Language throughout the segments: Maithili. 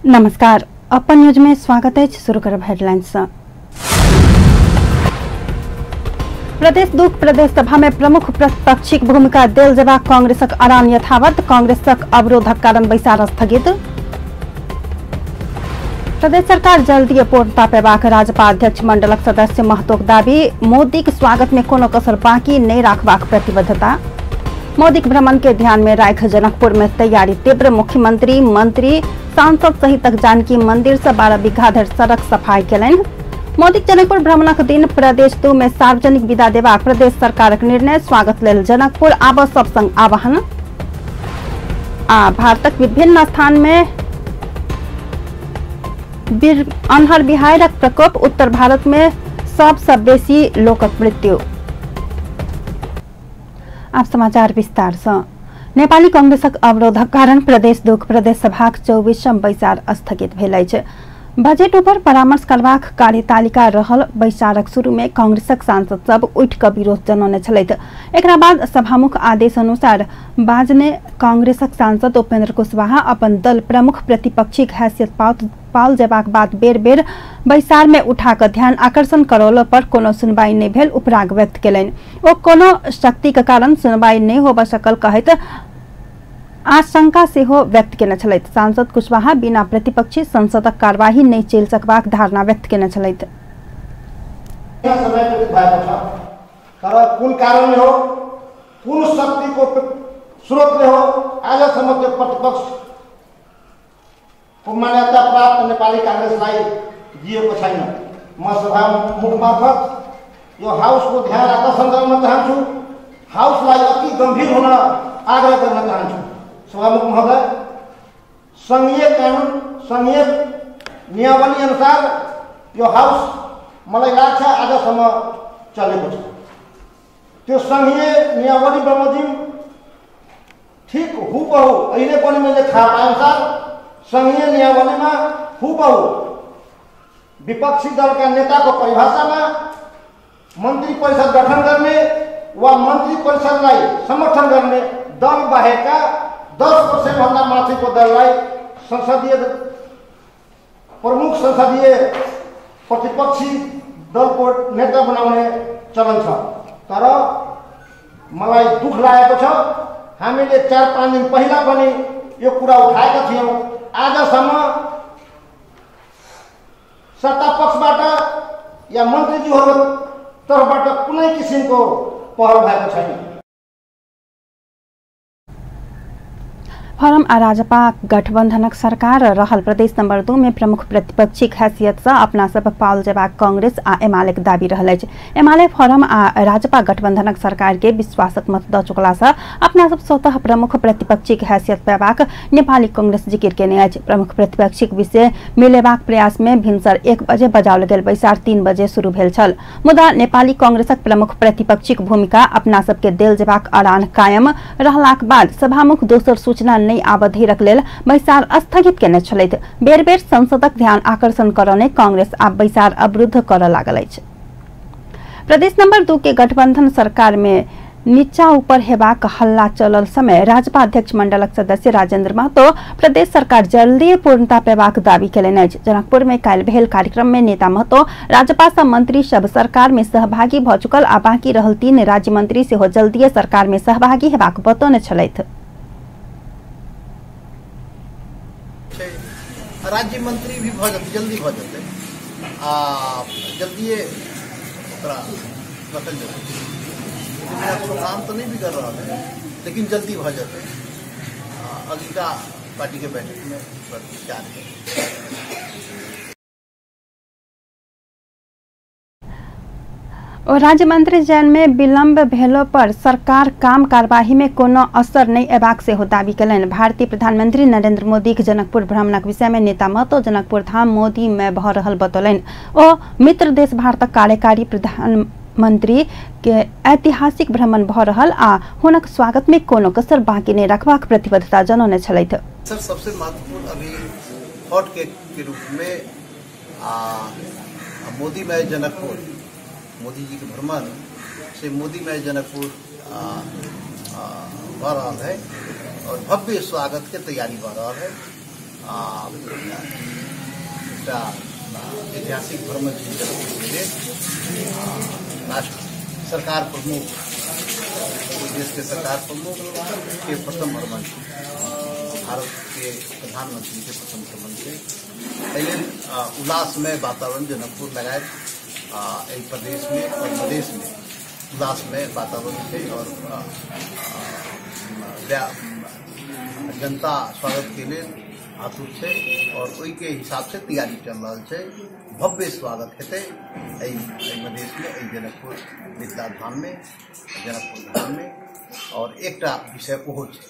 नमस्कार, अपन न्यूज में स्वागत है। शुरू करब हेडलाइन से। प्रदेश दुख प्रदेश सभा में प्रमुख प्रतिपक्षीक भूमिका देल जेबाक कांग्रेसक अड़ान यथावत। कांग्रेसक अवरोधक कारण बैसार स्थगित। प्रदेश सरकार जल्दी पूर्णता पेबाक राजपा अध्यक्ष मंडलक सदस्य महतोक दावी। मोदीक स्वागत में कोनो कसर बाकी नहीं राखबाक प्रतिबद्धता। मोदीक भ्रमण के ध्यान में राख जनकपुर में तैयारी तीव्र। मुख्यमंत्री, मंत्री, सांसद सहितक जानकी मंदिर से 12 बीघा धरि सड़क सफाई केलनि। मोदीक जनकपुर भ्रमणक दिन प्रदेश 2 में सार्वजनिक विदा देबाक प्रदेश सरकारक निर्णय। स्वागत लेल जनकपुर आब सब संग आह्वान। आ भारतक विभिन्न स्थान में अन्हर बिहारक प्रकोप। उत्तर भारत में सबसे बेसी लोकक मृत्यु। आप समाचार विस्तार से। नेपाली कांग्रेसक अवरोधक कारण प्रदेश दुख प्रदेश सभाक 24म बैसार स्थगित भेल अछि। बजट ऊपर परामर्श करबाक कार्यतालिका रहल बैसारक शुरू में कांग्रेसक सांसद सब उठि कऽ विरोध जनौने छलथि। एकरा बाद सभामुख आदेश अनुसार बाजने कांग्रेसक सांसद उपेंद्र कुशवाहा अपन दल प्रमुख प्रतिपक्षीक हैसियत पाओल जेबाक बात बेर बेर बैसार में उठा कऽ ध्यान आकर्षण करौलो पर कोनो सुनवाई नहि भेल उपराग व्यक्त केलनि। ओ कोनो शक्ति के कारण सुनवाई नहि होबय सकल कहैत आशंका सेहो व्यक्त केने छलथि। सांसद कुशवाहा बिना प्रतिपक्षी संसदक कार्यवाही नहि चलि सकबाक धारणा व्यक्त केने छलथि। तर कुन कारणले हो, कुन शक्तिको स्रोतले हो, आजसम्म त्यो प्रतिपक्षको मान्यता प्राप्त नेपाली कांग्रेसलाई दिएको छैन। म सभामुख मार्फत यो हाउसको ध्यान आकर्षण गर्न चाहन्छु। हाउसलाई अति गम्भीर हुन आग्रह गर्न चाहन्छु। सभामुख महोदय, संघीय कानुन, संघीय नियमावली अनुसार यो हाउस मलाई लाग्छ आजसम्म चलेको छ। त्यो संघीय नियमावली बमोजिम ठिक हुबहु अहिले पनि मैले थाहा पाएअनुसार संघीय नियमावलीमा हुबहु विपक्षी दलका नेताको परिभाषामा मन्त्री परिषद गठन गर्ने वा मन्त्री परिषदलाई समर्थन गर्ने दल बाहेकका 10% भन्दा माथिको दललाई संसदीय प्रमुख संसदीय प्रतिपक्षी दलको नेता बनाउने चलन छ। तर मलाई दुःख लागेको छ, हामीले 4-5 दिन पहिला पनि यो कुरा उठाएका थियौँ। आजसम्म सत्ता पक्षबाट या मन्त्रीज्यूहरूको तर्फबाट कुनै किसिमको पहल भएको छैन। फोरम आ राजपा गठबंधनक सरकार रहल प्रदेश नंबर 2 में प्रमुख प्रतिपक्षीक हैसियत से अपना सब पाओल जेबाक कांग्रेस आ एमालेक दावी रहल अछि। एमाले फोरम आ राजपा गठबंधनक सरकार के विश्वासक मत द चुकला से अपना सब स्वतः प्रमुख प्रतिपक्षीक हैसियत पेबाक नेपाली कांग्रेस जिकिर केने अछि। प्रमुख प्रतिपक्षीक विषय मिलेबाक प्रयास में भिनसर 1 बजे बजाओल गेल बैसार 3 बजे शुरू भेल छल। मुदा नेपाली कांग्रेसक प्रमुख प्रतिपक्षीक भूमिका अपना सबके देल जेबाक अड़ान कायम रहलाक बाद सभामुख दोसर सूचना आबधिरक लेल बैसार स्थगित केने छलथि। बेर बेर संसदक ध्यान आकर्षण करने कांग्रेस आब बैसार अवरुद्ध करऽ लागल अछि। प्रदेश नंबर 2 के गठबंधन सरकार में नीचा ऊपर हेबाक हल्ला चलल समय राजपा अध्यक्ष मंडलक सदस्य राजेंद्र महतो प्रदेश सरकार जल्दी पूर्णता पेबाक दावी केलनि अछि। जनकपुर में काल्हि भेल कार्यक्रम में नेता महतो राजपा सँ मंत्री सब सरकार में सहभागी भऽ चुकल आ बाकी रहल 3 राज्य मंत्री सेहो जल्दीए सरकार में सहभागी हेबाक बतौने छलथि। राज्य मंत्री भी भऽ जेतै, जल्दी भऽ जेतै आ जल्दिए ओकरा रखल जेतै। बिना कोनो काम तऽ नहि बिगड़ रहल है, लेकिन जल्दी भऽ जेतै। अगिला पार्टी के बैठक में विचार है। और राज्य मंत्री चयन में विलंब भेलो पर सरकार काम कार्यवाही में कोनो असर नहीं एबाक सेहो दावी केलनि। भारतीय प्रधानमंत्री नरेंद्र मोदीक जनकपुर भ्रमणक विषय में नेता महतो जनकपुर धाम मोदी में भऽ रहल बतौलनि। ओ मित्र देश भारतक कार्यकारी प्रधानमंत्री के ऐतिहासिक भ्रमण भऽ रहल आ हुनक स्वागत में कोनो कसर बाकी नहीं रखबाक प्रतिबद्धता जनौने छलथि। सर, सबसे महत्वपूर्ण अभी हॉट केक के रूप में मोदी में जनकपुर, मोदी जी के भ्रमण से मोदी में जनकपुर भऽ रहल है और भव्य स्वागत के तैयारी भऽ रहल है। एकटा ऐतिहासिक भ्रमण छै जनकपुरके लेल। राष्ट्र सरकार प्रमुख, देशके सरकार प्रमुख के प्रथम भ्रमण छै, भारत के प्रधानमंत्री के प्रथम भ्रमण छै। एहि लेल उल्लासमय वातावरण जनकपुर लगायत एहि प्रदेशमे और प्रदेशमे उल्लासमय वातावरण छै और जनता स्वागत के लेल आतुर छै और ओहिके हिसाब से तैयारी चल रहल छै। भव्य स्वागत हेतै एहि प्रदेशमे, एहि जनकपुर मिथिला धाममे, जनकपुर धाममे। और एकटा विषय ओहो छै।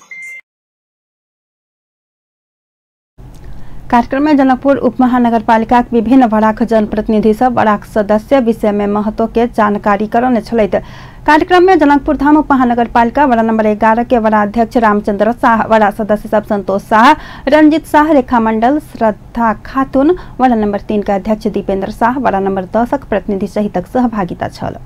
कार्यक्रम में जनकपुर उपमहानगरपालिका के विभिन्न वड़ाक जनप्रतिनिधि सब वड़ाक सदस्य विषय में महत्व के जानकारी करौने छलथि। कार्यक्रम में जनकपुर धाम उपमहानगरपालिका वड़ा नंबर 11 के वड़ा अध्यक्ष रामचंद्र शाह, वड़ा सदस्य सब संतोष शाह, रंजित शाह, रेखा मंडल, श्रद्धा खातून, वड़ा नंबर 3 के अध्यक्ष दीपेंद्र शाह, वड़ा नंबर 10 प्रतिनिधि सहितक सहभागिता छल।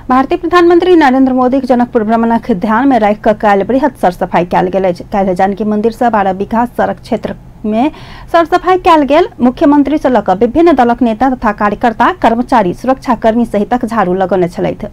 भारतीय प्रधानमंत्री नरेंद्र मोदी के जनकपुर भ्रमणक ध्यान में राखि कऽ काल्हि बृहत सरसफाई कयल गेल अछि। काल्हि जानकी मंदिर से 12 बीघा सड़क क्षेत्र में सरसफाई कयल गेल। मुख्यमंत्री से लऽ कऽ विभिन्न दलक नेता तथा कार्यकर्ता, कर्मचारी, सुरक्षाकर्मी सहितक झाड़ू लगौने छलथि।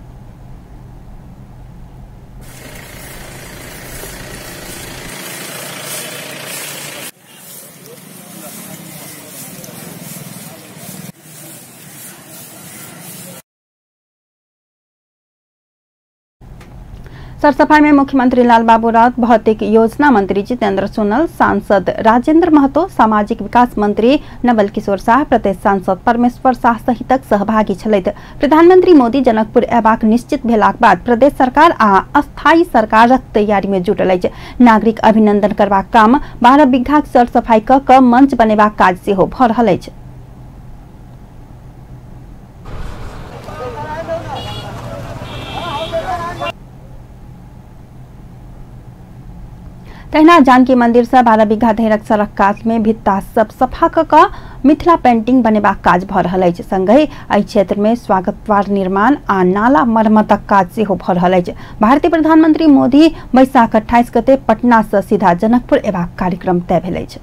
सरसफाई में मुख्यमंत्री लालबाबू राउत, भौतिक योजना मंत्री जितेंद्र सोनल, सांसद राजेंद्र महतो, सामाजिक विकास मंत्री नवल किशोर शाह, प्रदेश सांसद परमेश्वर शाह सहितक सहभागी छलथि। प्रधानमंत्री मोदी जनकपुर अयबाक निश्चित भेलाक बाद प्रदेश सरकार आ अस्थायी सरकारक तैयारी में जुटल अछि। नागरिक अभिनंदन करबाक काम 12 बीघाक सरसफाई कऽ कऽ मंच बनेबाक काज सेहो भऽ रहल अछि। तहिना जानकी मंदिर से 12 बीघा धरिक सड़क कात में भित्ता सब सफा कऽ कऽ मिथिला पेंटिंग बनेबाक काज भऽ रहल अछि। संगहि एहि क्षेत्र में स्वागत द्वार निर्माण आ नाला मरम्मतक काज सेहो भऽ रहल अछि। भारतीय प्रधानमंत्री मोदी बैसाख 28 गते पटना से सीधा जनकपुर अयबाक कार्यक्रम तय भेल अछि।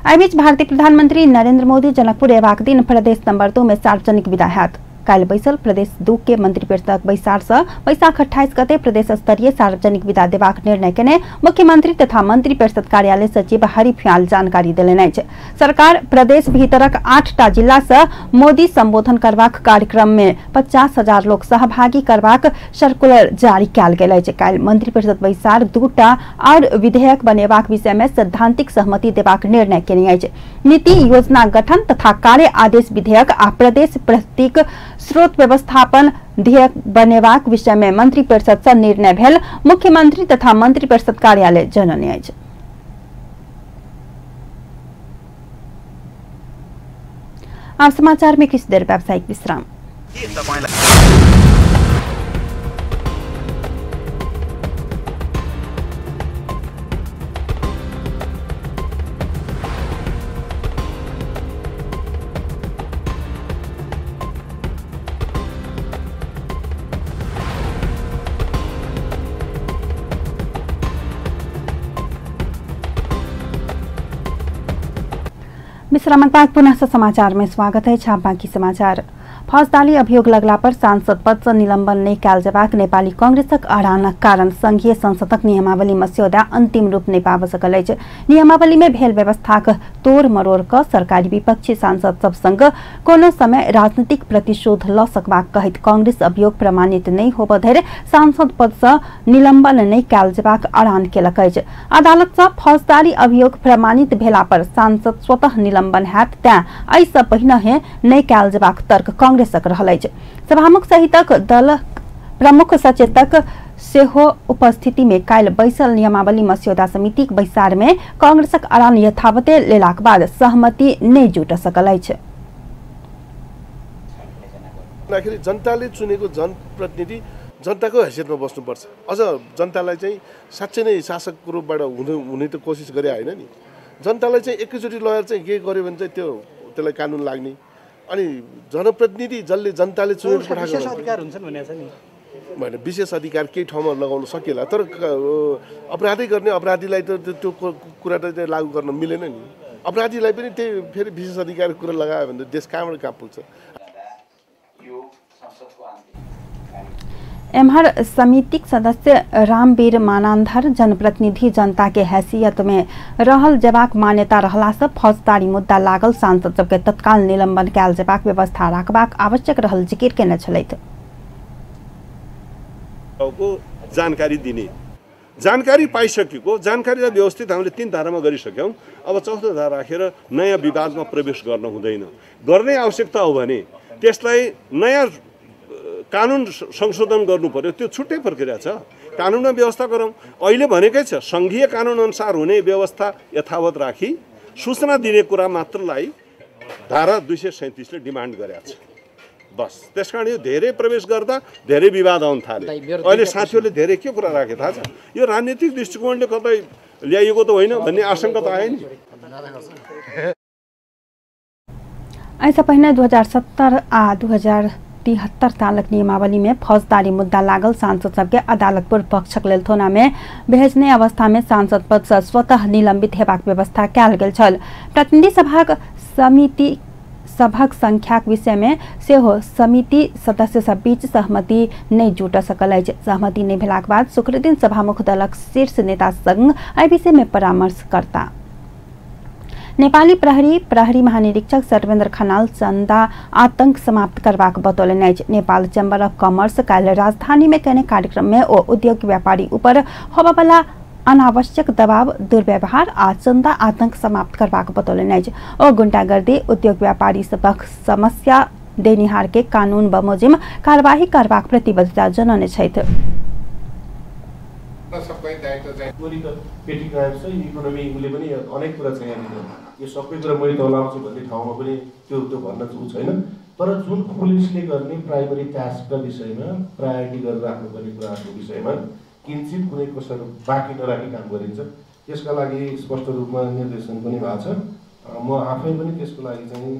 एहि बीच भारतीय प्रधानमंत्री नरेंद्र मोदी जनकपुर अयबाक दिन प्रदेश नंबर 2 में सार्वजनिक विदा हैत। काल्हि बैसल प्रदेश 2 के मंत्रिपरिषदक बैसार से बैसाख 28 गते प्रदेश स्तरीय सार्वजनिक विदा देबाक निर्णय केने मुख्यमंत्री तथा मंत्रिपरिषद कार्यालय सचिव हरि फ्याल जानकारी देलनि अछि। सरकार प्रदेश भीतरक 8टा जिला से मोदी संबोधन करबाक कार्यक्रम में 50,000 लोक सहभागी करबाक सर्कुलर जारी कयल गेल अछि। काल्हि मंत्रिपरिषद बैसार 2टा और विधेयक बनेबाक विषय में सैद्धांतिक सहमति देबाक निर्णय केने अछि। नीति योजना गठन तथा कार्य आदेश विधेयक आ प्रदेश प्रतीक स्रोत व्यवस्थापन विधेयक बनेबाक विषय में मंत्रिपरिषद से निर्णय भेल मुख्यमंत्री तथा मंत्रिपरिषद कार्यालय जनौने अछि। आप समाचार में किछु देर व्यावसायिक विश्राम। विश्रामक बाद पुनः समाचार में स्वागत है। बाकी समाचार। फौजदारी अभियोग लगला पर सांसद पद से निलंबन नहीं कयल जेबाक नेपाली कांग्रेसक अड़ानक कारण संघीय संसदक नियमावली मस्यौदा अंतिम रूप नहीं पाबि सकल अछि। नियमावली में भेल व्यवस्थाक तोड़ मरोड़ क सरकारी विपक्षी सांसद सब संग कोनो समय राजनीतिक प्रतिशोध ल सकबाक कहैत कांग्रेस अभियोग प्रमाणित नहीं होबय धरि सांसद पद से निलंबन नहीं कयल जेबाक अड़ान केलक अछि। अदालत से फौजदारी अभियोग प्रमाणित भेला पर सांसद स्वतः निलंबन हैत, तें एहि से पहिने नहीं कयल जेबाक तर्क कांग्रेसक रहल अछि। सभामुख सहितक दल प्रमुख सचेतक सेहो उपस्थिति में काल्हि बैसल नियमावली मस्यौदा समितिक बैसार में कांग्रेसक अड़ान यथावते लेलाक बाद सहमति नहि जुट सकल अछि। जनताले चुनेको जनप्रतिनिधि जनताको हैसियतमा बस्नुपर्छ। अझ जनतालाई चाहिँ साँच्चै नै शासकको रूपबाट हुने त कोसिस गरे होइन नि। जनतालाई चाहिँ एकैचोटि लगेर चाहिँ के गर्यो भने चाहिँ त्यो त्यसलाई कानुन लाग्ने। अनि जनप्रतिनिधि जसले जनताले चुनेर पठाएको विशेष अधिकार हुन्छन् भनेको छ नि, होइन, विशेष अधिकार केही ठाउँमा लगाउन सकिएला, तर अपराधै गर्ने अपराधीलाई त त्यो कुरा त लागू गर्न मिलेन नि। अपराधीलाई पनि त्यही फेरि विशेष अधिकारको कुरा लगायो भने देश कहाँबाट कहाँ पुग्छ। एम्हर समितिक सदस्य रामवीर मानान्धर जनप्रतिनिधि जनता के हैसियत में रहल जेबाक मान्यता रहला से फौजदारी मुद्दा लागल सांसद सबके तत्काल निलंबन कयल जेबाक व्यवस्था राखबाक आवश्यक रहल जिकिर केने छलथि। को जानकारी दिने, जानकारी पाइसकेको जानकारीलाई व्यवस्थित हामीले 3 धारामा गरिसक्यौँ। अब चौथो धारा राखेर नयाँ विवादमा प्रवेश गर्न हुँदैन। गर्ने आवश्यकता हो भने त्यसलाई नयाँ कानुन संशोधन गर्नु पर्यो, त्यो छुट्टै प्रक्रिया छ। कानुनमा व्यवस्था गरौँ। अहिले भनेकै छ सङ्घीय कानुन अनुसार हुने व्यवस्था यथावत राखी सूचना दिने कुरा मात्रलाई धारा 237 ले डिमान्ड गरेको छ, बस। त्यसकारण यो धेरै प्रवेश गर्दा धेरै विवाद आउन थाले। अहिले साथीहरूले धेरै के कुरा राखे थाहा छ, यो राजनीतिक दृष्टिकोणले कतै ल्याइएको त होइन भन्ने आशंका त आयो नि। एहिसँ पहिने 2070 आ 2073 सालक नियमावली में फौजदारी मुद्दा लागल सांसद सबके अदालत पूर्व पक्षक लेल थाना में भेजने अवस्था में सांसद पद से स्वतः निलंबित हेबाक व्यवस्था कयल गेल छल। प्रतिनिधि सभाक समिति सभक संख्याक विषय में सेहो समिति सदस्य सब बीच सहमति नहीं जुट सकल अछि। सहमति नहीं भेलाक बाद शुक्रदिन सभामुख दलक शीर्ष नेता संग एहि विषय में परामर्श करता। नेपाली प्रहरी प्रहरी महानिरीक्षक सर्वेन्द्र खनाल चंदा आतंक समाप्त करबाक बतौलनि अछि। नेपाल चैम्बर ऑफ कॉमर्स काल्हि राजधानी में केने कार्यक्रम में ओ उद्योग व्यापारी ऊपर होबयवला अनावश्यक दबाव, दुर्व्यवहार आ चंदा आतंक समाप्त करबाक बतौलनि अछि। ओ गुंडागर्दी उद्योग व्यापारी सभक समस्या देनिहार के कानून बमोजिम कार्यवाही करबाक प्रतिबद्धता जनौने छथि। सबै दायित्व चाहिँ पेटी क्राइम छ, इकोनोमी उसले पनि अनेक कुरा छ यहाँनिर। यो सबै कुरा मैले तलाउँछु भन्ने ठाउँमा पनि त्यो त्यो भन्न ऊ छैन। तर जुन पुलिसले गर्ने प्राइमरी टास्कका विषयमा प्रायोरिटी गरेर राख्नुपर्ने कुराहरूको विषयमा किञ्चित कुनै कसर बाँकी नराखी काम गरिन्छ। त्यसका लागि स्पष्ट रूपमा निर्देशन पनि भएको छ। म आफै पनि त्यसको लागि चाहिँ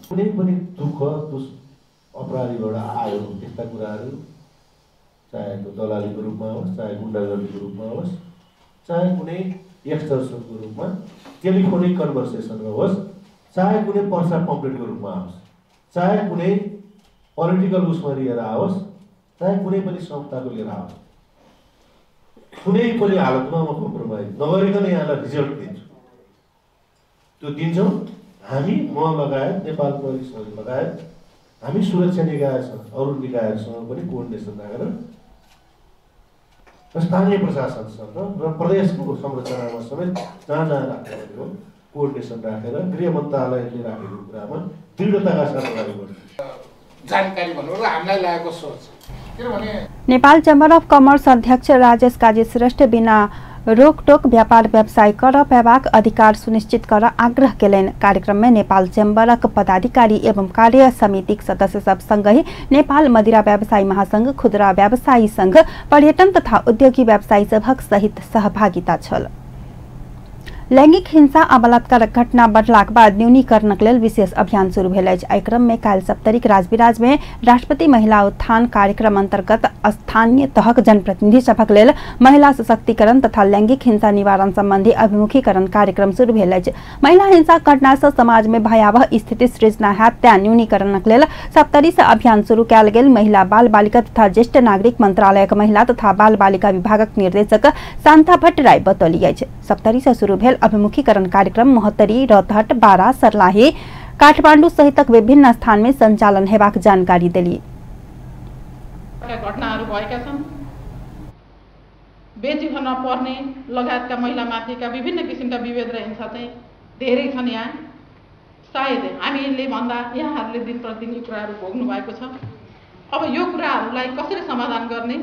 कुनै पनि दुःख दुष अपराधीबाट आयो त्यस्ता कुराहरू, चाहे त्यो दलालीको रूपमा होस्, चाहे गुन्डागर्दीको रूपमा होस्, चाहे कुनै एक्सटर्सनको रूपमा, टेलिफोनिक कन्भर्सेसनमा होस्, चाहे कुनै पर्चा पम्पलेटको रूपमा होस्, चाहे कुनै पोलिटिकल उसमा लिएर आओस्, चाहे कुनै पनि संस्थाको लिएर आओस्, कुनै पनि हालतमा म कम्प्रोमाइज नगरिकन यहाँलाई रिजल्ट दिन्छु। त्यो दिन्छौँ हामी, म लगायत नेपाल प्रहरी लगायत हामी सुरक्षा निकायसँग अरू निकायहरूसँग पनि कोअर्डिनेसन राखेर स्थानीय प्रशासनसँग र प्रदेशको संरचनामा समेत जहाँ जहाँ राख्नुपर्ने हो कोअर्डिनेसन राखेर गृह मन्त्रालयले राखेको कुरामा दृढताका साथ अगाडि बढ्छ। जानकारी भन्नु र हामीलाई लागेको सोच, किनभने नेपाल चैम्बर अफ कमर्स अध्यक्ष राजेश काजी श्रेष्ठ बिना रोकटोक व्यापार व्यवसाय कर पेबाक अधिकार सुनिश्चित कर आग्रह केलनि। कार्यक्रम में नेपाल चैम्बरक पदाधिकारी एवं कार्य समितिक सदस्य सब संगहि नेपाल मदिरा व्यवसायी महासंघ, खुदरा व्यवसायी संघ, पर्यटन तथा उद्योगी व्यवसायी सभक सहित सहभागिता छल। लैंगिक हिंसा आ बलात्कारक घटना बढ़लाक बाद न्यूनीकरणक लेल विशेष अभियान शुरू भेल अछि। एहि क्रम में काल्हि सप्तरीक राजविराज में राष्ट्रपति महिला उत्थान कार्यक्रम अंतर्गत स्थानीय तहक जनप्रतिनिधि सभक लेल महिला सशक्तिकरण तथा लैंगिक हिंसा निवारण संबंधी अभिमुखीकरण कार्यक्रम शुरू भेल अछि। महिला हिंसा घटना से समाज में भयावह स्थिति सृजना हैत तें न्यूनीकरणक लेल सप्तरी से अभियान शुरू कयल गेल। महिला बाल बालिका तथा ज्येष्ठ नागरिक मंत्रालयक महिला तथा बाल बालिका विभागक निर्देशक शान्ता भट्टराई बतौली अछि। सप्तरी से शुरू भेल अभिमुखीकरण कार्यक्रम महोत्तरी, रौतहट, बारा, सर्लाही, काठमांडू सहितक विभिन्न स्थान में संचालन हेबाक जानकारी देली। घटनाहरू भएका छन्। बेची खान पर्ने लगायतका महिलामाथिका विभिन्न किसिमका विभेद र हिंसा चाहिँ धेरै छन् यहाँ। सायद हामीले भन्दा यहाँहरूले दिन प्रतिदिन यी कुराहरू भोग्नु भएको छ। अब यो कुराहरूलाई कसरी समाधान गर्ने,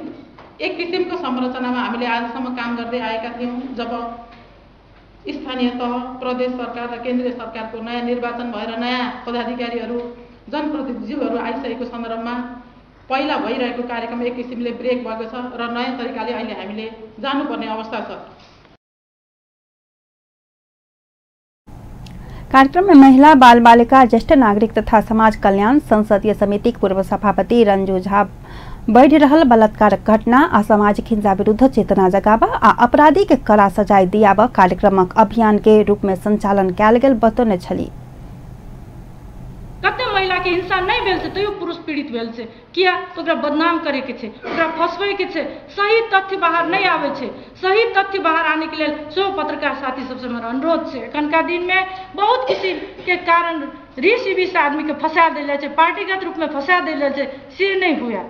एक किसिमको संरचनामा हामीले आजसम्म काम गर्दै आएका थियौँ। जब स्थानीय तह, प्रदेश सरकार र केन्द्रीय सरकारको नयाँ निर्वाचन भएर नयाँ पदाधिकारीहरू, जनप्रतिनिधिहरू आइसकेको सन्दर्भमा पहिला भइरहेको कार्यक्रम एक किसिमले ब्रेक भएको छ र नयाँ तरिकाले अहिले हामीले जानुपर्ने अवस्था छ। कार्यक्रम में महिला, बाल बालिका, ज्येष्ठ नागरिक तथा समाज कल्याण संसदीय समिति पूर्व सभापति रंजू झा बढ़ि रहल बलात्कारक घटना आ सामाजिक हिंसा विरुद्ध चेतना जगाब आ अपराधी के कड़ा सजाय दियाब कार्यक्रमक अभियान के रूप में संचालन कयल गेल बतौने छली। कते महिला के हिंसा नहीं भेल छै तैयो पुरुष पीड़ित भेल छै, किया? तो ओकरा बदनाम करे के छै, ओकरा फंसबै के छै। सही तथ्य बाहर नहीं आबै छै। सही तथ्य बाहर आने के लेल सेहो पत्रकार साथी सबसे हमर अनुरोध छै। एखनका दिन में बहुत किसी के कारण रीस बीस आदमी के फंसा देल जाइ छै, पार्टीगत रूप में फंसा देल जाइ छै, से नहीं हुए।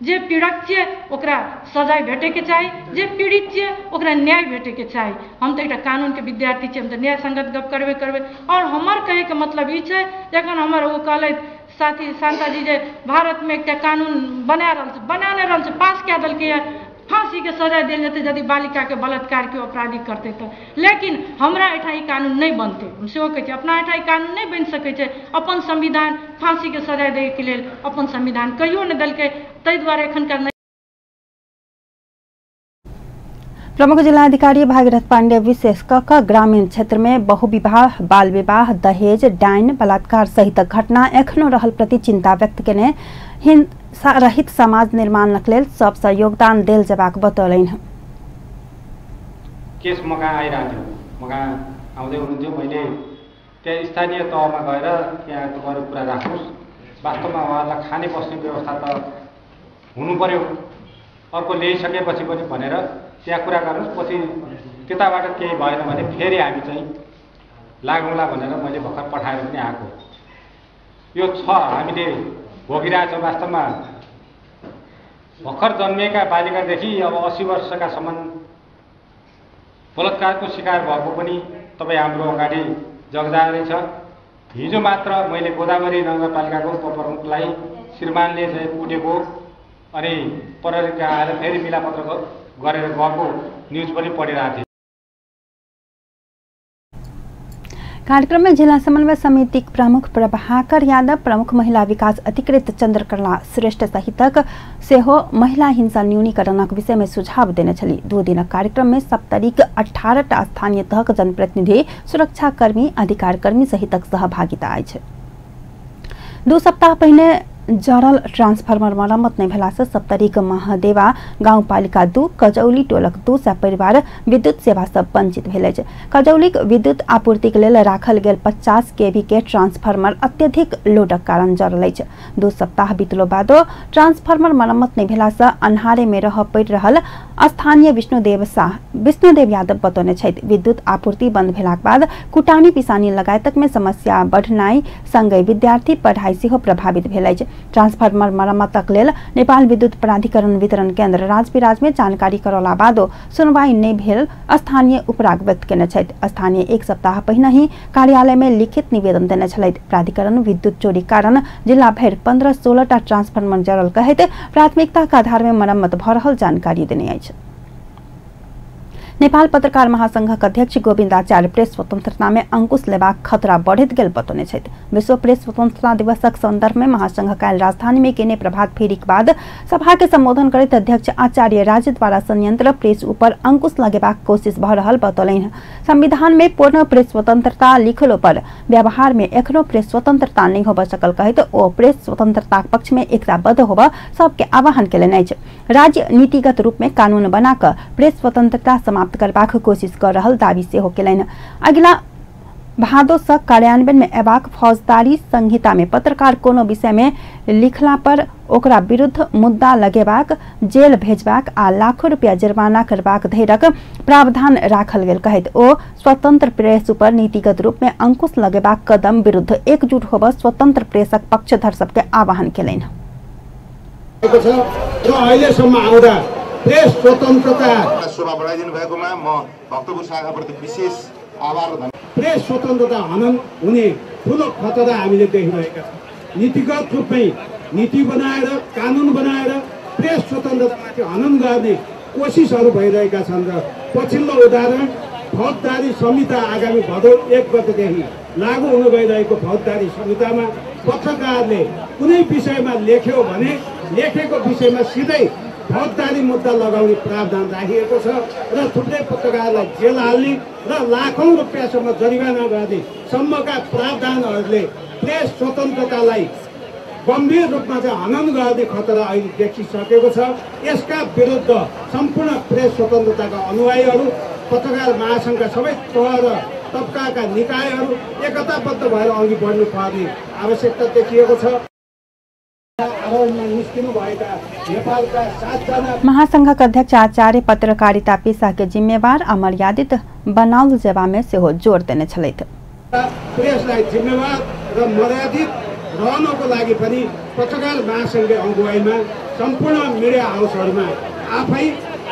जे पीड़क छियै ओकरा सजाय भेटैके चाही, जे पीड़ित छियै ओकरा न्याय भेटैके चाही। हम तऽ एकटा कानूनके विद्यार्थी छियै, हम तऽ न्याय संगत गप करबे करबै। और हमर कहैके मतलब ई छै, जखन हमर ओ कहलथि साथी शान्ता जी जे भारतमे एकटा कानून बना रहल छै, बना नहि रहल छै, पास कए देलकैए, फाँसीके सजाय देल जेतै यदि बालिकाके बलात्कार केओ अपराधी करतै तऽ। लेकिन हमरा एहिठाम ई कानून नहि बनतै, हम सेहो कहै छी, अपना एहिठाम ई कानून नहि बनि सकै छै। अपन संविधान फाँसीके सजाय दैके लेल अपन संविधान कहियो नहि देलकै, ताहि दुआरे एखनका नहि। प्रमुख जिलाधिकारी भागीरथ पांडे विशेष क ग्रामीण क्षेत्र में बहुविवाह, बाल विवाह, दहेज, डाइन, बलात्कार सहित घटना एखनो रहल प्रति चिंता व्यक्त केने हिंसा रहित समाज निर्माणक लेल सबसँ योगदान देल जेबाक बतौलनि। केस म कहाँ आइरहेको थियो, म कहाँ आउँदै हुनुहुन्थ्यो, मैले त्यहाँ स्थानीय तहमा गएर त्यहाँ तपाईँहरू कुरा राख्नुहोस्। वास्तवमा उहाँहरूलाई खाने बस्ने व्यवस्था त हुनु पर्यो, अर्को ल्याइसकेपछि पनि भनेर त्यहाँ कुरा गर्नुहोस्। पछि त्यताबाट केही भएन भने फेरि हामी चाहिँ लागौँला भनेर मैले भर्खर पठाएर पनि आएको। यो छ, हामीले भोगिरहेछौँ। वास्तवमा भर्खर जन्मिएका बालिकादेखि अब 80 वर्षकासम्म बलात्कारको शिकार भएको पनि तपाईँ हाम्रो अगाडि जगजाहेरै छ। हिजो मात्र मैले गोदावरी नगरपालिकाको उपप्रमुखलाई श्रीमानले चाहिँ कुटेको अनि प्रहरी कहाँ आएर फेरि मिलापत्र गरेर गएको न्युज पनि पढिरहेको थिएँ। कार्यक्रम में जिला समन्वय समिति प्रमुख प्रभाकर यादव, प्रमुख महिला विकास अधिकृत चंद्रकला श्रेष्ठ सहितक सेहो महिला हिंसा न्यूनीकरणक विषय में सुझाव देने छली। 2 दिनक कार्यक्रम में सप्तरीक 18टा स्थानीय तहक जनप्रतिनिधि, सुरक्षाकर्मी, अधिकारकर्मी सहितक सहभागिता अछि। 2 सप्ताह पहिने जरल ट्रांसफार्मर मरम्मत नहि भेला से सप्तरीक महादेवा गाउँपालिका 2 कजौली टोलक 200 परिवार विद्युत सेवा सँ वंचित भेल अछि। कजौलीक विद्युत आपूर्तिक लेल राखल गेल 50 केवी के ट्रांसफार्मर अत्यधिक लोडक कारण जरल अछि। 2 सप्ताह बितलो बादो ट्रांसफार्मर मरम्मत नहि भेला सँ अन्हारे में रह पड़ि रहल स्थानीय विष्णुदेव यादव बतौने छथि। विद्युत आपूर्ति बंद भेलाक बाद कुटानी पिसानी लगायतक में समस्या बढ़नाइ संगै विद्यार्थी पढ़ाई सेहो प्रभावित भेल अछि। ट्रांसफार्मर मरम्मतक लेल नेपाल विद्युत प्राधिकरण वितरण केन्द्र राजविराज में जानकारी करौला बादो सुनवाई नहि भेल स्थानीय उपराग व्यक्त केने छथि। स्थानीय 1 सप्ताह पहिने ही कार्यालय में लिखित निवेदन देने छलथि। प्राधिकरण विद्युत चोरी कारण जिला भरि 15-16टा ट्रांसफार्मर जरल कहैत प्राथमिकता के आधार में मरम्मत भऽ रहल जानकारी देने अछि। नेपाल पत्रकार महासंघक अध्यक्ष गोविन्द आचार्य प्रेस स्वतंत्रता में अंकुश लेबाक खतरा बढ़ैत गेल बतौने छथि। विश्व प्रेस स्वतंत्रता दिवसक संदर्भ में महासंघ काल्हि राजधानी में केने प्रभात फेरीक बाद सभा के संबोधन करैत अध्यक्ष आचार्य राज्य द्वारा संयंत्र प्रेस ऊपर अंकुश लगेबाक कोशिश भऽ रहल बतौलनि। संविधान में पूर्ण प्रेस स्वतंत्रता लिखलो पर व्यवहार में एखनो प्रेस स्वतंत्रता नहीं होबऽ सकल कहैत ओ प्रेस स्वतंत्रताक पक्ष में एकताबद्ध होबऽ सबके आह्वान केलनि अछि। राज्य नीतिगत रूप में कानून बनाकऽ प्रेस स्वतंत्रता समाप्त करबाक कोशिश कर रहल दावी सेहो केलनि। अगिला भादो सँ कार्यान्वयन में अयबाक फौजदारी संहिता में पत्रकार कोनो विषय में लिखला पर ओकरा विरुद्ध मुद्दा लगेबाक, जेल भेजबाक आ लाखों रुपया जुर्माना करबाक धैरक प्रावधान राखल गेल कहैत ओ स्वतंत्र प्रेस ऊपर नीतिगत रूप में अंकुश लगेबाक कदम विरुद्ध एकजुट होबऽ स्वतंत्र प्रेसक पक्षधर सबके आह्वान केलनि। प्रेस स्वतन्त्रता शोभा बढाइदिनु भएकोमा म भक्तपुर शाखाप्रति विशेष आभार र प्रेस स्वतन्त्रता हनन हुने ठूलो खतरा हामीले देखिरहेका छौँ। नीतिगत रूपमै नीति बनाएर कानुन बनाएर प्रेस स्वतन्त्रतामाथि हनन गर्ने कोसिसहरू भइरहेका छन् र पछिल्लो उदाहरण फौजदारी संहिता आगामी भदौ 1 गतेदेखि लागू हुन गइरहेको फौजदारी संहितामा पत्रकारले कुनै विषयमा लेख्यो भने लेखेको विषयमा सिधै फौजदारी मुद्दा लगाउने प्रावधान राखिएको छ र थुप्रै पत्रकारलाई जेल हाल्ने र लाखौँ रुपियाँसम्म जरिवाना गर्ने सम्मका प्रावधानहरूले प्रेस स्वतन्त्रतालाई गम्भीर रूपमा चाहिँ हनन गर्ने खतरा अहिले देखिसकेको छ। यसका विरुद्ध सम्पूर्ण प्रेस स्वतन्त्रताका अनुयायीहरू, पत्रकार महासङ्घका सबै तह र तबकाका निकायहरू एकताबद्ध भएर अघि बढ्नुपर्ने आवश्यकता देखिएको छ। महासंघक अध्यक्ष आचार्य पत्रकारिता पेशा के जिम्मेवार आ मर्यादित बनाओल जेबा में सेहो जोर देने छलथि। प्रेसलाई जिम्मेवार र मर्यादित रहनको लागि पनि पत्रकार महासंघको अगुवाईमा सम्पूर्ण मिडिया हाउसहरूमा आफै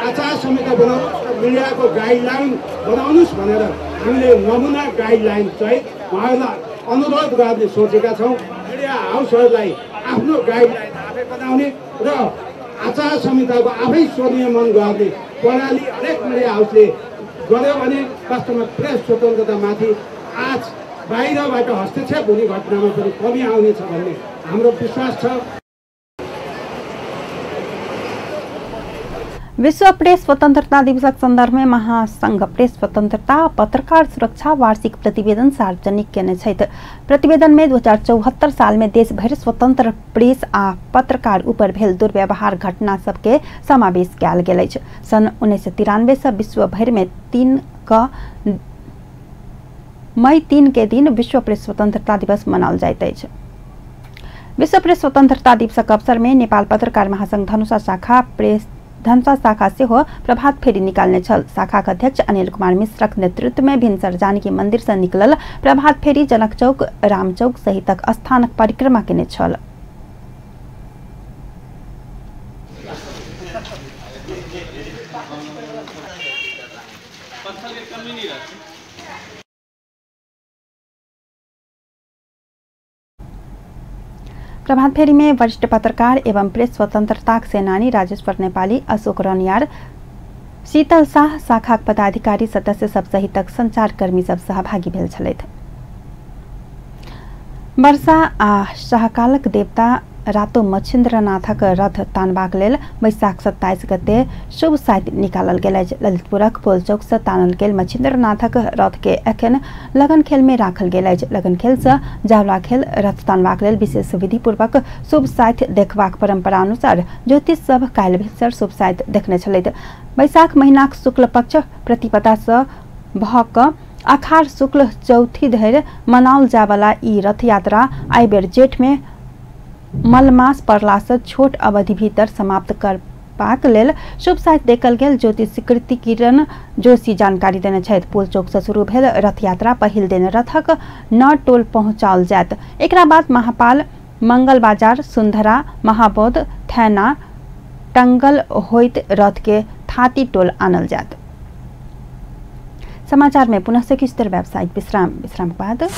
आचार संहिता बनाउनुहोस् र मिडियाको गाइडलाइन बनाउनुहोस् भनेर हामीले नमुना गाइडलाइन चाहिँ उहाँहरूलाई अनुरोध गर्ने सोचेका छौँ। मिडिया हाउसहरूलाई आफ्नो गाइडलाइन आफै बनाउने र आचार संहिताको आफै स्वनियमन गर्ने प्रणाली हरेक मिडिया हाउसले गर्यो भने वास्तवमा प्रेस स्वतन्त्रतामाथि आज बाहिरबाट हस्तक्षेप हुने घटनामा पनि कमी आउनेछ भन्ने हाम्रो विश्वास छ। विश्व प्रेस स्वतंत्रता दिवसक संदर्भ में महासंघ प्रेस स्वतंत्रता पत्रकार सुरक्षा वार्षिक प्रतिवेदन सार्वजनिक केने छथि। प्रतिवेदन में 2074 साल में देश भरि स्वतंत्र प्रेस आ पत्रकार ऊपर भेल दुर्व्यवहार घटना सबके समावेश कयल गेल अछि। सन् 1993 से विश्व भरि में मई 3 के दिन विश्व प्रेस स्वतंत्रता दिवस मनाओल जाइत अछि। विश्व प्रेस स्वतंत्रता दिवसक अवसर में नेपाल पत्रकार महासंघ धनुषा शाखा प्रेस धनुषा शाखा सेहो प्रभात फेरी निकालने छल। शाखाक अध्यक्ष अनिल कुमार मिश्रक नेतृत्व में भिनसर जानकी मंदिर से निकलल प्रभात फेरी जनक चौक, रामचौक सहितक स्थानक परिक्रमा केने छल। प्रभात फेरी में वरिष्ठ पत्रकार एवं प्रेस स्वतंत्रता सेनानी राजेश्वर नेपाली, अशोक रनियार, शीतल शाह, शाखाक पदाधिकारी सदस्य सब सहितक संचारकर्मी सब सहभागी भेल छलथि। वर्षा आ शाहकालक देवता रातो मच्छिन्द्रनाथक रथ तानबाक लेल वैशाख 27 गते शुभ साइत निकालल गेल अछि। ललितपुरक पोलचौक से तानल गेल मच्छिन्द्रनाथक रथ के एखन लगन खेल में राखल गेल अछि। लगन खेल से जावला खेल रथ तानबाक लेल विशेष विधिपूर्वक शुभ साइत देखबाक परंपरा अनुसार ज्योतिष सब काल्हि भिनसर शुभ साइत देखने छलथि। वैशाख महीनाक शुक्ल पक्ष प्रतिपदा से भऽ कऽ अखार शुक्ल चौथी धरि मनाओल जायवला ई रथ यात्रा एहि बेर जेठ में मलमास पड़ला से छोट अवधि भीतर समाप्त करबाक लेल शुभ साइत देखल गेल ज्योतिष कृति किरण जोशी जानकारी देने छथि। पुल चौक से शुरू भेल रथ यात्रा पहिल दिन रथक 9 टोल पहुंचाओल जायत। एकरा बाद महापाल, मंगल बाजार, सुंदरा, महाबौद्ध, थैना, टंगल होइत रथ के थाती टोल आनल जायत। समाचार में पुनः से किछु देर व्यावसायिक विश्राम, विश्राम के बाद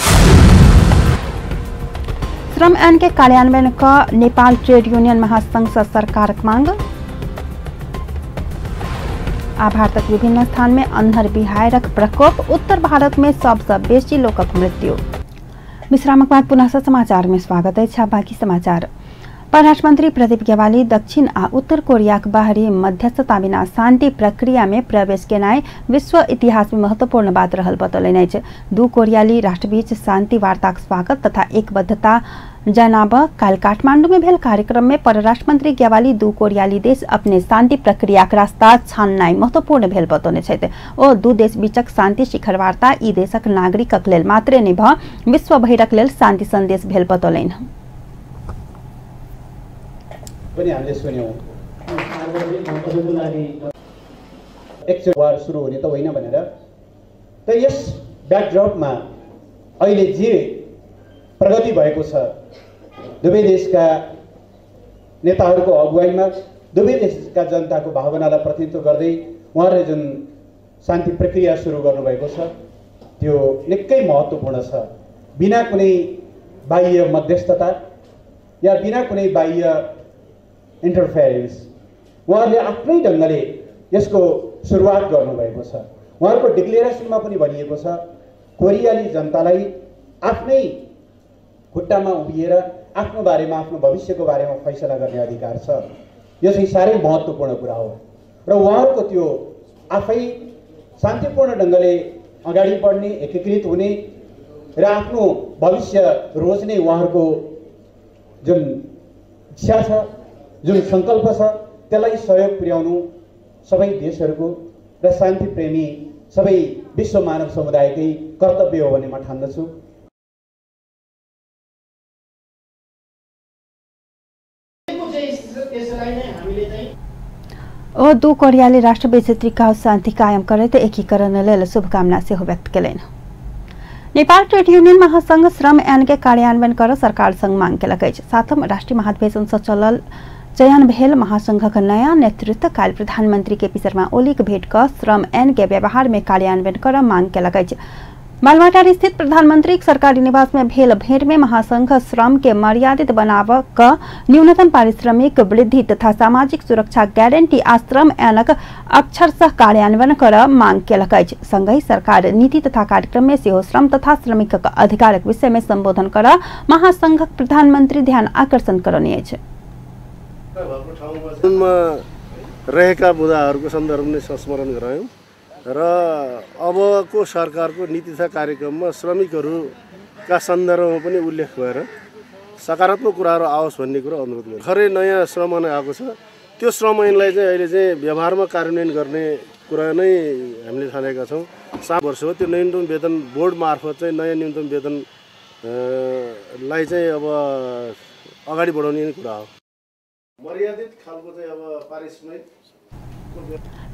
श्रम ऐन के कार्यान्वयन क नेपाल ट्रेड यूनियन महासंघ से सरकारक मांग। आ भारतक विभिन्न स्थान में अन्हर बिहारक प्रकोप, उत्तर भारत में सबसे बेसी लोकक मृत्यु। विश्रामक बाद पुनः समाचार में स्वागत अछि। बाकी समाचार। परराष्ट्र मंत्री प्रदीप ज्ञवाली दक्षिण आ उत्तर कोरियाक बाहरी मध्यस्थता बिना शांति प्रक्रिया में प्रवेश केनाइ विश्व इतिहास में महत्वपूर्ण बात रहल बतौलनि अछि। दू कोरियाली राष्ट्रबीच शांति वार्ताक स्वागत तथा एकबद्धता जनाब काल्हि काठमांडू में भेल कार्यक्रम में परराष्ट्र मंत्री ज्ञवाली दू कोरियाली देश अपने शांति प्रक्रियाक रास्ता छाननाइ महत्वपूर्ण भेल बतौने छथि। ओ दू देश बीचक शांति शिखर वार्ता ई देशक नागरिकक लेल मात्रे नहि भऽ विश्व भरिक लेल शांति संदेश भेल बतौलनि। पनि हामीले सुन्यौं एकचोटि सुरु हुने त होइन भनेर। त यस ब्याकड्रपमा अहिले जे प्रगति भएको छ दुवै देशका नेताहरूको अगुवाईमा दुवै देशका जनताको भावनालाई प्रतिनिधित्व गर्दै उहाँहरूले जुन शान्ति प्रक्रिया सुरु गर्नुभएको छ त्यो निकै महत्त्वपूर्ण छ। बिना कुनै बाह्य मध्यस्थता या बिना कुनै बाह्य इन्टरफेरेन्स उहाँहरूले आफ्नै ढङ्गले यसको सुरुवात गर्नुभएको छ। उहाँहरूको डिक्लेरेसनमा पनि भनिएको छ कोरियाली जनतालाई आफ्नै खुट्टामा उभिएर आफ्नो बारेमा आफ्नो भविष्यको बारेमा फैसला गर्ने अधिकार छ। यो चाहिँ साह्रै महत्त्वपूर्ण कुरा हो र उहाँहरूको त्यो आफै शान्तिपूर्ण ढङ्गले अगाडि बढ्ने, एकीकृत हुने र आफ्नो भविष्य रोज्ने उहाँहरूको जुन इच्छा छ, जुन सङ्कल्प छ, त्यसलाई सहयोग पुर्याउनु सबै देशहरूको र शान्तिप्रेमी सबै विश्व मानव समुदायकै कर्तव्य हो भन्ने म ठान्दछु। ओ दू कोरियाली राष्ट्रबीच त्रिकाउ शान्ति कायम करैत एकीकरण लेल शुभकामना सेहो व्यक्त केलनि। नेपाल ट्रेड यूनियन महासंघ श्रम ऐन के कार्यान्वयन कर सरकार संग मांग केलक अछि। सातम राष्ट्रीय महाधिवेशन सँ चलल चयन भेल महासंघक नया नेतृत्व काल्हि प्रधानमंत्री केपी शर्मा ओलीक भेंट क श्रम ऐन के व्यवहार में कार्यान्वयन कर मांग केलक अछि। बालवाटार स्थित प्रधानमंत्री सरकारी निवास में भेल भेंट में महासंघ श्रम के मर्यादित बनाव क न्यूनतम पारिश्रमिक वृद्धि तथा सामाजिक सुरक्षा गारंटी आ श्रम ऐनक अक्षरशः कार्यान्वयन कर मांग केलक अछि। संगहि सरकार नीति तथा कार्यक्रम में सेहो श्रम तथा श्रमिकक अधिकारक विषय में संबोधन कर महासंघक प्रधानमंत्री ध्यान आकर्षण करने अछि। रहेका मुद्दाहरूको सन्दर्भमा संस्मरण गरायौँ र अबको सरकारको नीति तथा कार्यक्रममा श्रमिकहरूका सन्दर्भमा पनि उल्लेख भएर सकारात्मक कुराहरू आओस् भन्ने कुरा अनुरोध गर्छु। भर्खरै नयाँ श्रम ऐन आएको छ, त्यो श्रम ऐनलाई चाहिँ अहिले चाहिँ व्यवहारमा कार्यान्वयन गर्ने कुरा नै हामीले ठानेका छौँ। 7 वर्ष हो त्यो न्यूनतम वेतन बोर्ड मार्फत चाहिँ नयाँ न्यूनतम वेतन लाई चाहिँ अब अगाडि बढाउने नै कुरा हो। मर्यादित खालको चाहिँ अब पारिश्रमिक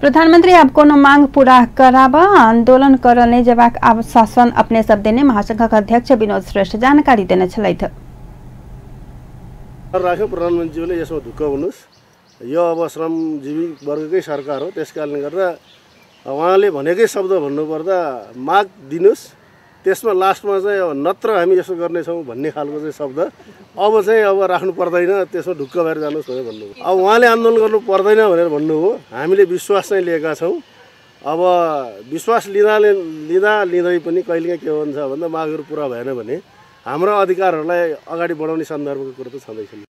प्रधानमंत्री अब कोनो मांग पूरा कराब आंदोलन कर नहि जेबाक आश्वासन अपने सब देने महासंघक अध्यक्ष विनोद श्रेष्ठ जानकारी देने छलथि। राख्यो प्रधानमन्त्रीज्यूले यसमा ढुक्क हुनुहोस्, यो अब श्रमजीवी वर्गकै सरकार हो, त्यस कारणले गर्दा उहाँले भनेकै शब्द भन्नुपर्दा माग दिनुहोस्, त्यसमा लास्टमा चाहिँ अब नत्र हामी यसो गर्नेछौँ भन्ने खालको चाहिँ शब्द अब चाहिँ अब राख्नु पर्दैन, त्यसमा ढुक्क भएर जानुहोस् भनेर भन्नुभयो। अब उहाँले आन्दोलन गर्नु पर्दैन भनेर भन्नुभयो, हामीले विश्वास चाहिँ लिएका छौँ। अब विश्वास लिँदा लिँदै पनि कहिलेकाहीँ के हुन्छ भन्दा मागहरू पुरा भएन भने हाम्रो अधिकारहरूलाई अगाडि बढाउने सन्दर्भको कुरो त छँदैछ।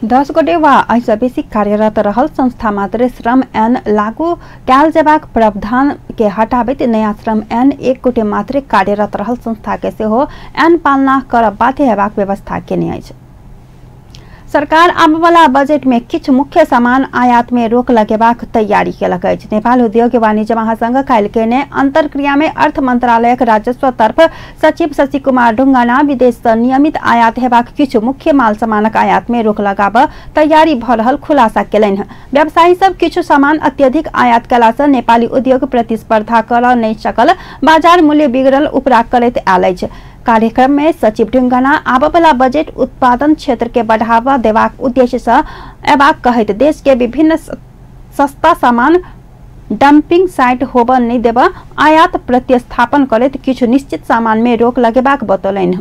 10 गोटे वा एहिसँ बेसी कार्यरत रहल संस्था मात्र श्रम ऐन लागू कयल जेबाक प्रावधान के हटाबैत नया श्रम ऐन 1 गोटे मात्र कार्यरत रहल संस्था के सेहो ऐन पालना करब बाध्य हेबाक व्यवस्था केने अछि। सरकार आबयवला बजट में किछु मुख्य सामान आयात में रोक लगेबाक तैयारी केलक अछि। नेपाल उद्योग वाणिज्य महासंघ काल्हि केने अंतरक्रिया में अर्थ मंत्रालयक राजस्व तर्फ सचिव शशि कुमार ढुंगाना विदेश सँ नियमित आयात हेबाक किछु मुख्य माल सामानक आयात में रोक लगाब तैयारी भ रहल खुलासा केलनि। व्यवसायी सब किछु सामान अत्यधिक आयात कयला सँ नेपाली उद्योग प्रतिस्पर्धा कर नहि सकल, बाजार मूल्य बिगड़ल उपराग करैत आयल अछि। कार्यक्रम में सचिव ढुंगाना आबयवला बजट उत्पादन क्षेत्र के बढ़ावा देबाक उद्देश्य से अयबाक कहैत देश के विभिन्न सस्ता सामान डंपिंग साइट होबय नहि देब, आयात प्रतिस्थापन करैत किछु निश्चित सामान में रोक लगेबाक बतौलनि।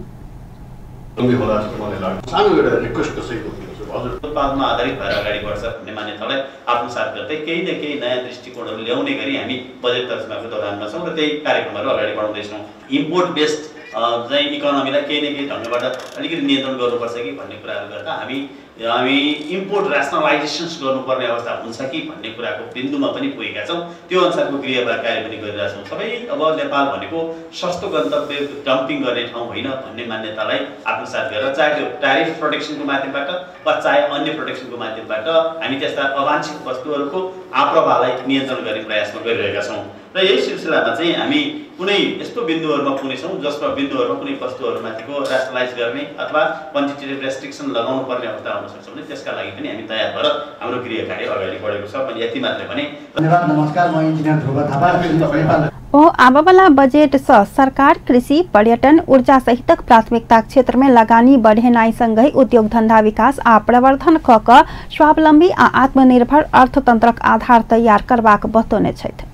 उत्पादनमा आधारित भएर अगाडि बढ्छ भन्ने मान्यतालाई आत्मसात गर्दै केही न केही नयाँ दृष्टिकोणहरू ल्याउने गरी हामी बजेट तर्जुमाको दौरानमा छौँ र त्यही कार्यक्रमहरू अगाडि बढाउँदैछौँ। इम्पोर्ट बेस्ड चाहिँ इकोनोमीलाई केही न केही ढङ्गबाट अलिकति नियन्त्रण गर्नुपर्छ कि भन्ने कुराहरू गर्दा हामी हामी इम्पोर्ट ऱ्यासनलाइजेसन्स गर्नुपर्ने अवस्था हुन्छ कि भन्ने कुराको बिन्दुमा पनि पुगेका छौँ। त्यो अनुसारको गृहभार कार्य पनि गरिरहेछौँ। सबै अब नेपाल भनेको सस्तो गन्तव्य डम्पिङ गर्ने ठाउँ होइन भन्ने मान्यतालाई आत्मसात गरेर चाहे त्यो ट्यारिफ प्रोटेक्सनको माध्यमबाट वा चाहे अन्य प्रोटेक्सनको माध्यमबाट हामी त्यस्ता अवांछित वस्तुहरूको आप्रवाहलाई नियन्त्रण गर्ने प्रयासमा गरिरहेका छौँ। र यही सिलसिलामा चाहिँ हामी कुनै यस्तो बिन्दुहरूमा पुग्नेछौँ जसमा बिन्दुहरूमा कुनै वस्तुहरूमाथिको ऱ्यासनलाइज गर्ने अथवा क्वान्टिटेटिभ रेस्ट्रिक्सन लगाउनु पर्ने अवस्था आउन सक्छ भने त्यसका लागि पनि हामी तयार भएर हाम्रो गृह कार्य अगाडि बढेको छ। मैले यति मात्रै भने। धन्यवाद। नमस्कार, म इन्जिनियर ध्रुव थापा। ओ आबयवला बजेट सँ सरकार कृषि, पर्यटन, ऊर्जा सहितक प्राथमिकता क्षेत्र में लगानी बढ़ेनाइ संगहि उद्योग धंधा विकास आ प्रवर्धन क क स्वावलंबी आ आत्मनिर्भर अर्थतंत्रक आधार तैयार करबाक बतौने छथि।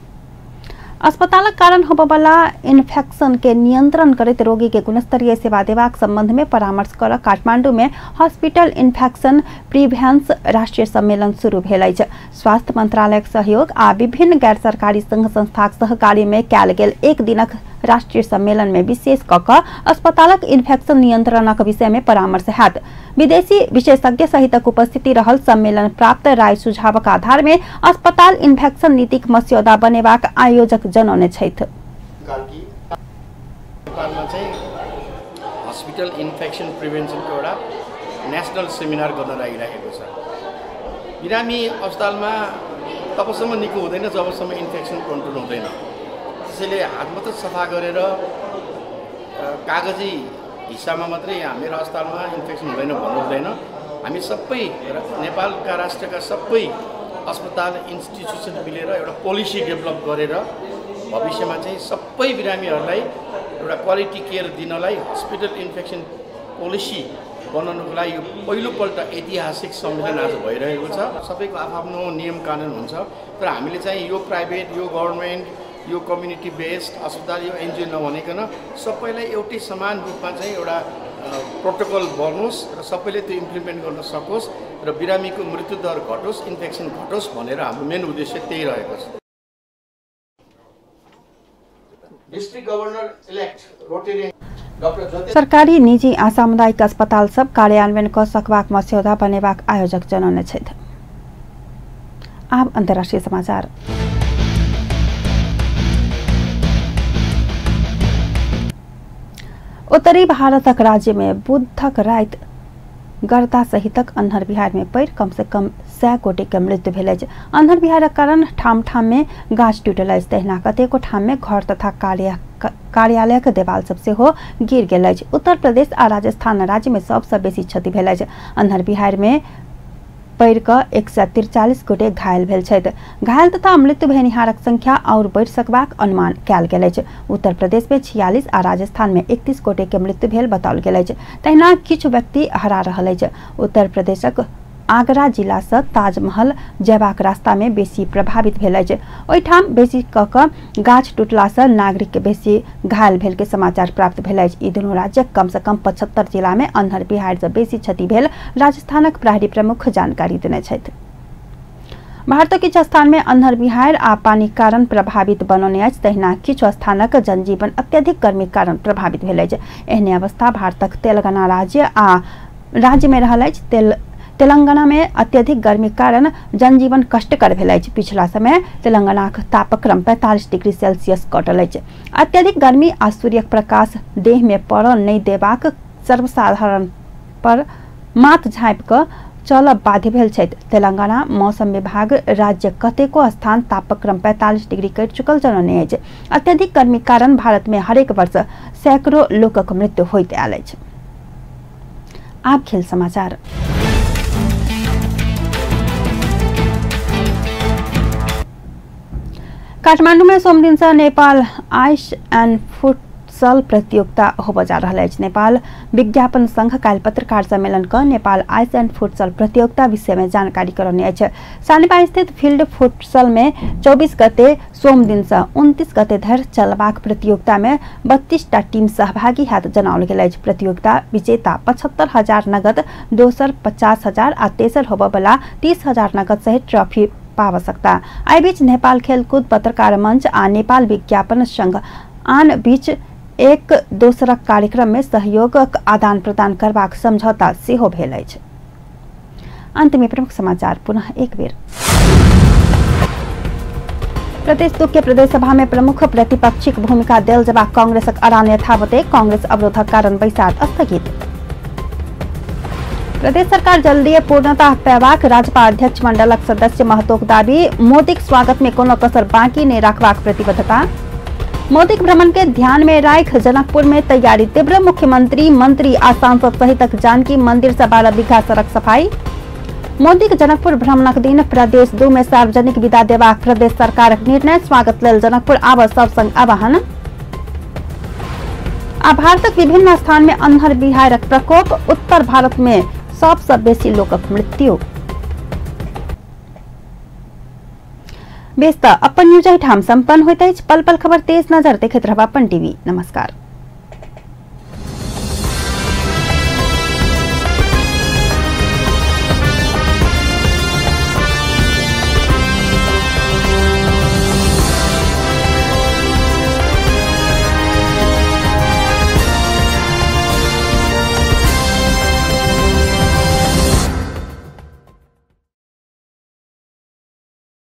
अस्पतालक कारण होबयवला इन्फेक्शन के नियंत्रण करैत रोगी के गुणस्तरीय सेवा देबाक संबंध में परामर्श कर काठमांडू में हॉस्पिटल इन्फेक्शन प्रिवेंस राष्ट्रीय सम्मेलन शुरू भेल अछि। स्वास्थ्य मंत्रालयक सहयोग आ विभिन्न गैर सरकारी संघ संस्थाक सहकार्य में कयल गेल एक दिनक राष्ट्रीय सम्मेलन में विशेष क क अस्पतालक इन्फेक्शन नियंत्रणक विषय में परामर्श हैत। विदेशी विशेषज्ञ सहितक उपस्थिति रहल सम्मेलन प्राप्त राय सुझावक आधार में अस्पताल इन्फेक्शन नीतिक मस्यौदा बनेबाक आयोजक जनौने छथि। हस्पिटल इन्फेक्सन प्रिभेन्सनको एउटा नेसनल सेमिनार गर्न लागिरहेको छ। बिरामी अस्पतालमा तबसम्म निको हुँदैन जबसम्म इन्फेक्सन कन्ट्रोल हुँदैन। त्यसैले हात मात्र सफा गरेर कागजी हिस्सामा मात्रै मेरो अस्पतालमा इन्फेक्सन हुँदैन भन्नु हुँदैन। हामी सबै नेपालका राष्ट्रका सबै अस्पताल इन्स्टिट्युसन मिलेर एउटा पोलिसी डेभलप गरेर भविष्यमा चाहिँ सबै बिरामीहरूलाई एउटा क्वालिटी केयर दिनलाई हस्पिटल इन्फेक्सन पोलिसी बनाउनुको लागि यो पहिलोपल्ट ऐतिहासिक सम्मेलन आज भइरहेको छ। सबैको आफ्नो नियम कानुन हुन्छ, तर हामीले चाहिँ यो प्राइभेट, यो गभर्मेन्ट, यो कम्युनिटी बेस्ड अस्पताल, यो एनजिओ नभनिकन सबैलाई एउटै समान रूपमा चाहिँ एउटा प्रोटोकल बनोस् र सबैले त्यो इम्प्लिमेन्ट गर्न सकोस् र बिरामीको मृत्युदर घटोस्, इन्फेक्सन घटोस् भनेर हाम्रो मेन उद्देश्य त्यही रहेको छ। डिस्ट्रिक्ट गभर्नर इलेक्ट रोटेरियन सरकारी, निजी आ सामुदायिक अस्पताल सब कार्यान्वयन क सकबाक मस्यौदा बनेबाक आयोजक जनौने छथि। आब अंतर्राष्ट्रीय समाचार। उत्तरी भारतक राज्य में बुधक राति गर्दा सहितक अन्हर बिहार में पड़ि कम से कम 100 गोटे के मृत्यु भेल अछि। अन्हर बिहारक कारण ठाम ठाम में गाछ टूटल अछि, तहिना कतेको ठाम में घर तथा कार्यालयक देवाल सब सेहो गिर गेल अछि। उत्तर प्रदेश आ राजस्थान राज्य में सबसँ बेसी क्षति भेल अछि। अन्हर बिहार में पड़ि कऽ 143 गोटे घायल भेल छथि। घायल तथा मृत्यु भेनिहारक संख्या और बढ़ि सकबाक अनुमान कयल गेल अछि। उत्तर प्रदेश में 46 आ राजस्थान में 31 गोटे के मृत्यु भेल बताओल गेल अछि। तहिना किछु व्यक्ति हरा रहल अछि। उत्तर प्रदेशक आगरा जिला से ताजमहल जयबाक रास्ता में बेसी प्रभावित भेल अछि। ओहिठाम बेसी कऽ कऽ गाछ टूटला से नागरिक के बेसी घायल भेल के समाचार प्राप्त भेल अछि। ई दुनू राज्यक कम से कम 75 जिला में अन्हर बिहार से बेसी क्षति भेल राजस्थानक प्रहरी प्रमुख जानकारी देने छथि। भारतक किछु स्थान में अन्हर बिहार आ पानी कारण प्रभावित बनौने अछि, तहिना किछु स्थानक जनजीवन अत्यधिक गर्मी कारण प्रभावित भेल अछि। एहने अवस्था भारतक तेलंगाना राज्य आ राज्य में रहल अछि। तेलंगाना में अत्यधिक गर्मी कारण जनजीवन कष्टकर भेल अछि। पिछला समय तेलंगानाक तापक्रम 45 डिग्री सेल्सियस कटल अछि। अत्यधिक गर्मी आ सूर्यक प्रकाश देह में पड़ल नहि देबाक सर्वसाधारण पर माथ झाँपि कऽ चलब बाध्य भेल छथि। तेलंगाना मौसम विभाग राज्य कतेको स्थान तापक्रम 45 डिग्री कटि चुकल जनौने अछि। अत्यधिक गर्मी कारण भारत में हरेक वर्ष सैकड़ों लोकक मृत्यु होइत आयल अछि। आब खेल समाचार। काठमांडू में सोमदिन से नेपाल आइस एंड फुटसल प्रतियोगिता होबय जा रहल अछि। नेपाल विज्ञापन संघ काल्हि पत्रकार सम्मेलन क नेपाल आइस एंड फुटसल प्रतियोगिता विषय में जानकारी करौने अछि। सानेपा स्थित फील्ड फुटसल में 24 गते सोमदिन से 29 गते धरि चलबाक प्रतियोगिता में 32 टा टीम सहभागी हैत जनाओल गेल अछि। प्रतियोगिता विजेता 75,000 नगद, दोसर 50,000 आ तेसर होबय बला 30,000 नगद सहित ट्रॉफी पाब सकता। एहि बीच नेपाल खेलकूद पत्रकार मंच आ नेपाल विज्ञापन संघ आन बीच एक दोसरक कार्यक्रम में सहयोगक आदान प्रदान करबाक समझौता सेहो भेल अछि। अंत में प्रमुख समाचार पुनः एक बेर। प्रदेश 2 के प्रदेश सभा में प्रमुख प्रतिपक्षीक भूमिका देल जबाक कांग्रेसक अड़ान यथावते, कांग्रेस अवरोधक कारण बैसार स्थगित। प्रदेश सरकार जल्दीए पूर्णता पेबाक राजपा अध्यक्ष मंडलक सदस्य महतोक दावी, मोदीक स्वागत में कोनो कसर बाकी नहीं राखबाक प्रतिबद्धता। मोदीक भ्रमण के ध्यान में राख जनकपुर में तैयारी तीव्र, मुख्यमंत्री, मंत्री आ सांसद सहितक जानकी मंदिर से 12 बीघा सड़क सफाई। मोदीक जनकपुर भ्रमणक दिन प्रदेश 2 में सार्वजनिक विदा देबाक प्रदेश सरकारक निर्णय, स्वागत लेल जनकपुर आब सब संग आह्वान। आ भारतक विभिन्न स्थान में अन्हर बिहारक प्रकोप, उत्तर भारत में सबसँ बेसी लोकक मृत्यु। बेस त अपन न्यूज एहिठाम सम्पन्न होइत अछि। पल पल खबर तेज नजर देखैत रहब अपन टीवी। नमस्कार।